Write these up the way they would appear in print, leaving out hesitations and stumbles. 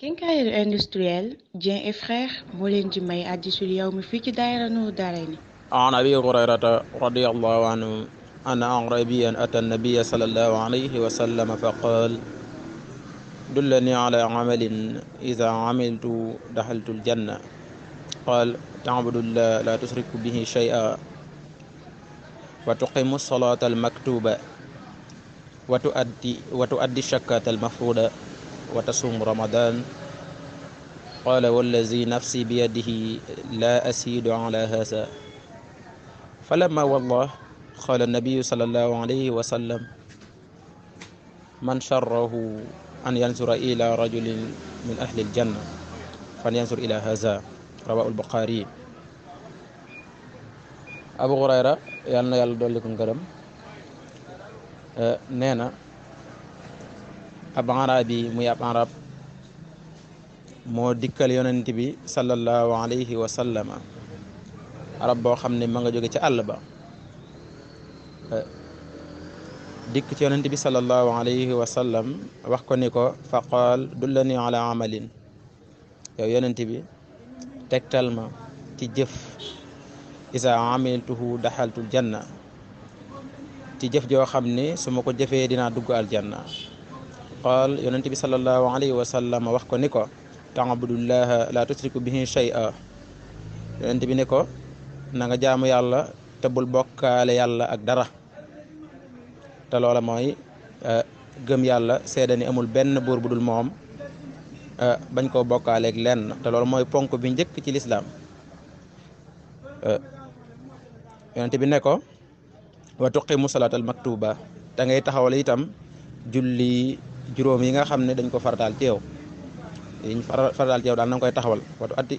Quincaillerie industrielle Dieng et Frères moo leen di may Hadisul Yawmi fii ci daayira Nuuru Daarayni. عن أبي هريرة رضي الله عنه أن أعرابيا أتى النبي صلى الله عليه وسلم فقال دلني على عمل إذا عملت دخلت الجنة قال تعبد الله لا تشرك به شيئا وتقيم الصلاة المكتوبة وتؤدي الشكاة المفروضة وتصوم رمضان قال والذي نفسي بيده لا أزيد على هذا فلما والله قال النبي صلى الله عليه وسلم من شره أن ينظر إلى رجل من أهل الجنة فلينظر إلى هذا رواه البخاري. Abu Hurayra yal na yàlla dolli ko ngërëm nee na ab arabi muy ab arab moo dikkal yonent bi sallallahu alayhi wa sallama arab boo xam ne ma nga jóge ci àll ba dikk ci yonent bi sallallahu alayhi wa sallam wax ko ni ko fa qaal dullani ala amalin yow yonent bi tegtal ma ci jëf isa amiltuhu daxaltul janna ci jëf joo xam ne su ma ko jëfee dinaa dugg aljanna qaal yonent bi sallallahu alayhi wa sallam wax ko ni ko ta'budullaha la tushriku bihi shay'a yonent bi ni ko na nga jaamu yàlla te bul bokkaale yàlla ak dara te loola mooy gëm yàlla seede ni amul benn buur bu dul moom bañ koo bokkaaleeg lenn te loolu mooy ponk bi njëkk ci lislaam yonent bi ne ko wa tuqimu salaatal maktuba te ngay taxawal itam julli juróom yi nga xam ne dañ ko farataal ci yow yiñ farataal ci yow daal na nga koy taxawal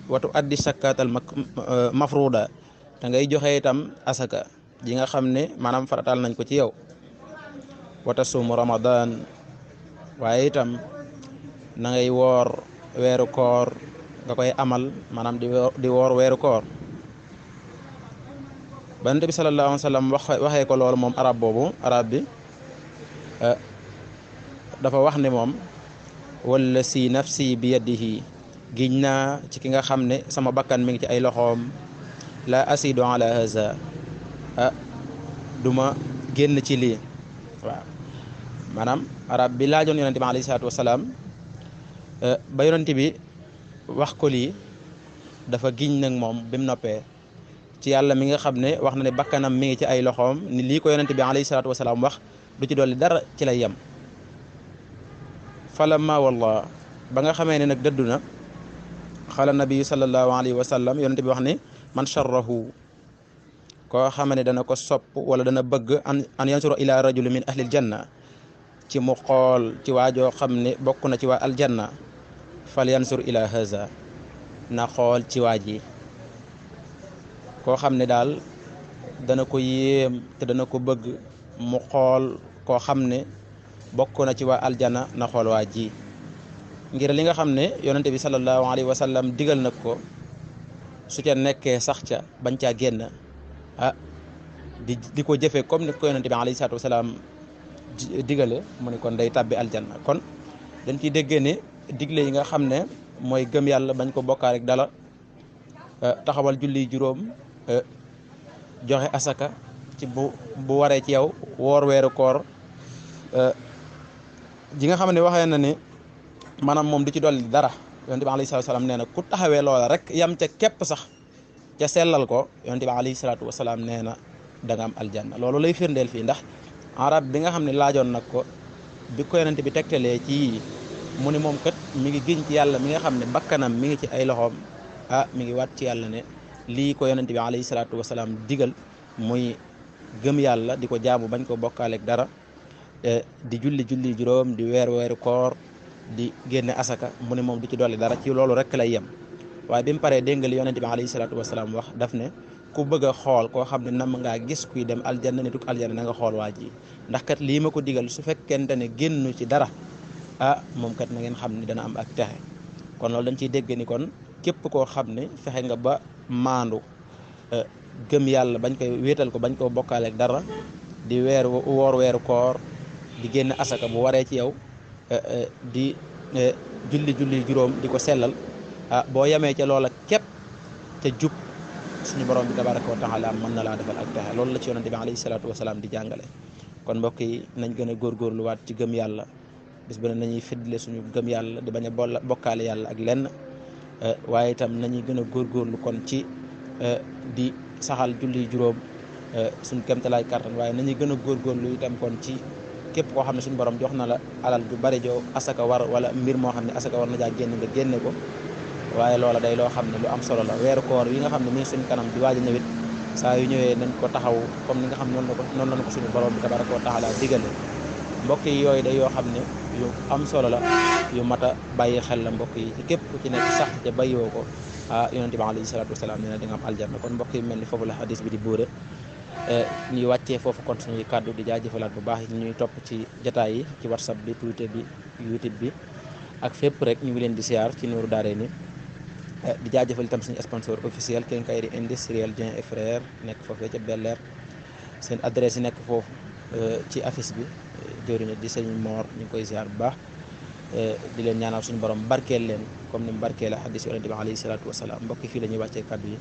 watu addi sakkatal mafruda te ngay joxe itam asaka ji nga xam ne maanaam farataal nañ ko ci yow wata suumu ramadan waaye itam na ngay woor weeru koor nga koy amal maanaam di woor weeru koor ba Yonent bi sallallahu alayhi wa sallam waxee ko loolu moom arab bi dafa wax ne moom wala si nafsi bi yadihi giñ naa ci ki nga xam ne sama bakkan mi ngi ci ay loxoom la asidu ala haza duma génn ci lii waaw maanaam arab bi laajoon yonent bi alayhi salaatu wasalaam ba yonent bi wax ko lii dafa giñ nag moom bi mu noppee ci yàlla mi nga xam ne wax na ne bakkanam mi ngi ci ay loxoom ni lii ko yonent bi alayhi salaatu wasalaam wax du ci dolli dara ci lay yem falamma wallah ba nga xamee ne nag dëddu na xala nabi sallallahu alayhi wa sallam yonent bi wax ne man sharrahu koo xam ne dana ko sopp wala dana bëgg an yansura ila rajul min ahlil janna ci mu xool ci waajoo xam ne bokk na ci waa aljanna fal yansur ila haza na xool ci waaj yi koo xam ne daal dana ko yéem te dana ko bëgg mu xool koo xam ne bokk na ci waa aljanna na xool waa ji ngir li nga xam ne yonente bi sallallahu alayhi wa sallam digal na ko su ca nekkee sax ca bañ caa génn di ko jëfee comme ni ko yonente bi alayhi salaatu wasalaam digale mu ne kon day tàbbi aljanna kon dañ ciy déggee ne digle yi nga xam ne mooy gëm yàlla bañ ko bokkaale rek dala taxawal julli juróom joxe asaka ci bu waree ci yow woor weeru koor ji nga xam ne waxee na ne maanaam moom du ci dolli dara yonent bi alayhi salaatu wasalaam nee na ku taxawee loola rek yam ca képp sax ca sellal ko yonent bi alayhi salaatu wasalaam nee na da nga am aljanna loolu lay firndeel fii ndax arab bi nga xam ne laajoon nag ko bi ko yonent bi tegtalee ci mu ne moom kat mi ngi giñ ci yàlla mi nga xam ne bakkanam mi ngi ci ay loxoom mi ngi waat ci yàlla ne lii ko yonent bi alayhi salaatu wasalaam digal muy gëm yàlla di ko jaamu bañ ko bokkaaleeg dara di julli juróom di weeru koor di génne asaka mu ne moom du ci dolli dara ci loolu rek lay yem waaye bi mu paree dégg nga li yonent bi alayhi salaatu wasalaam wax daf ne ku bëgg a xool koo xam ne nam ngaa gis kuy dem aljanna nituk aljanna na nga xool waa ji ndax kat lii ma ko digal su fekkente ne génnu ci dara moom kat na ngeen xam ne dana am ak texe kon loolu dañ ciy dégg ni kon képp koo xam ne fexe nga ba maandu gëm yàlla bañ koy wéetal ko bañ koo bokkaaleeg dara di woor weeru koor di génn asaka bu waree ci yow di julli juróom di ko sellal boo yemee ca loola képp te jub suñu borom bi tabaraka wa taala mën na laa defal ak texe loolu la ci yonente bi alayhi salaatu wasalaam di jàngale kon mbokk yi nañ gën a góorgóorluwaat ci gëm yàlla bis bu ne nañuy fiddle suñu gëm yàlla di bañ a bokkaale yàlla ak lenn waaye itam nañuy gën a góorgóorlu kon ci di saxal julli juróom suñu kéemtalaay kàttan waaye nañuy gën a góorgóorlu itam kon ci képp koo xam ne suñu borom jox na la alal ju bari joo asaka war wala mbir moo xam ne asaka war na jaa génn nga génne ko waaye loola day loo xam ne lu am solo la weeru koor yi nga xam ne mi ngi suñu kanam di waaj a ñëwit saa yu ñëwee nañ ko taxaw comme ni nga xam noonu la ko suñu borom bi tabaraka wa taala digale mbokk yi yooyu day yoo xam ne yu am solo la yu mat a bàyyi xel la mbokk yi ci képp ku ci nekk sax te bàyyiwoo ko yonente bi alayhi salaatu wasalaam nee na di nga am aljanna kon mbokk yi mel ni foofu la hadis bi di buure ñuy wàccee foofu kon suñuy kàddu di jaajëfalaat bu baax ñuy topp ci jataay yi ci whatsapp bi twitter bi youtube bi ak fépp rek ñu ngi leen di siyaar ci Nourou Darayni di jaajëfal itam suñu sponsor officiel Quincaillerie Industrielle Dieng et Frères nekk foofee ca Bel Air seen adresse yi nekk foofu ci affiche bi jëwriñ di sëñ Mor ñu ngi koy siyaar bu baax di leen ñaanal suñu borom barkeel leen comme ni mu barkeela hadis yonente bi alayhi salaatu wasalaam mbokki fii la ñuy wàccee kàddu yi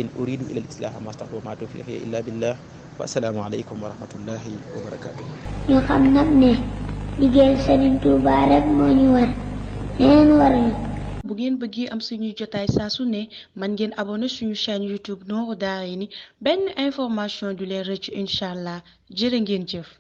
in uridu ila al islaha ma statu ma tawfiqi illa billah wa assalaamu aleykum wa rahmatullahi wa barakatuh ñu xam nag ne liggéeyal Sëriñ Tuubaa rek moo ñu war leen war ñu bu ngeen bëggee am suñuy jotaay saa su ne man ngeen abonné suñu chaîne YouTube Nourou Darayni benn information du leen rëcc incha allah jërë ngeen jëf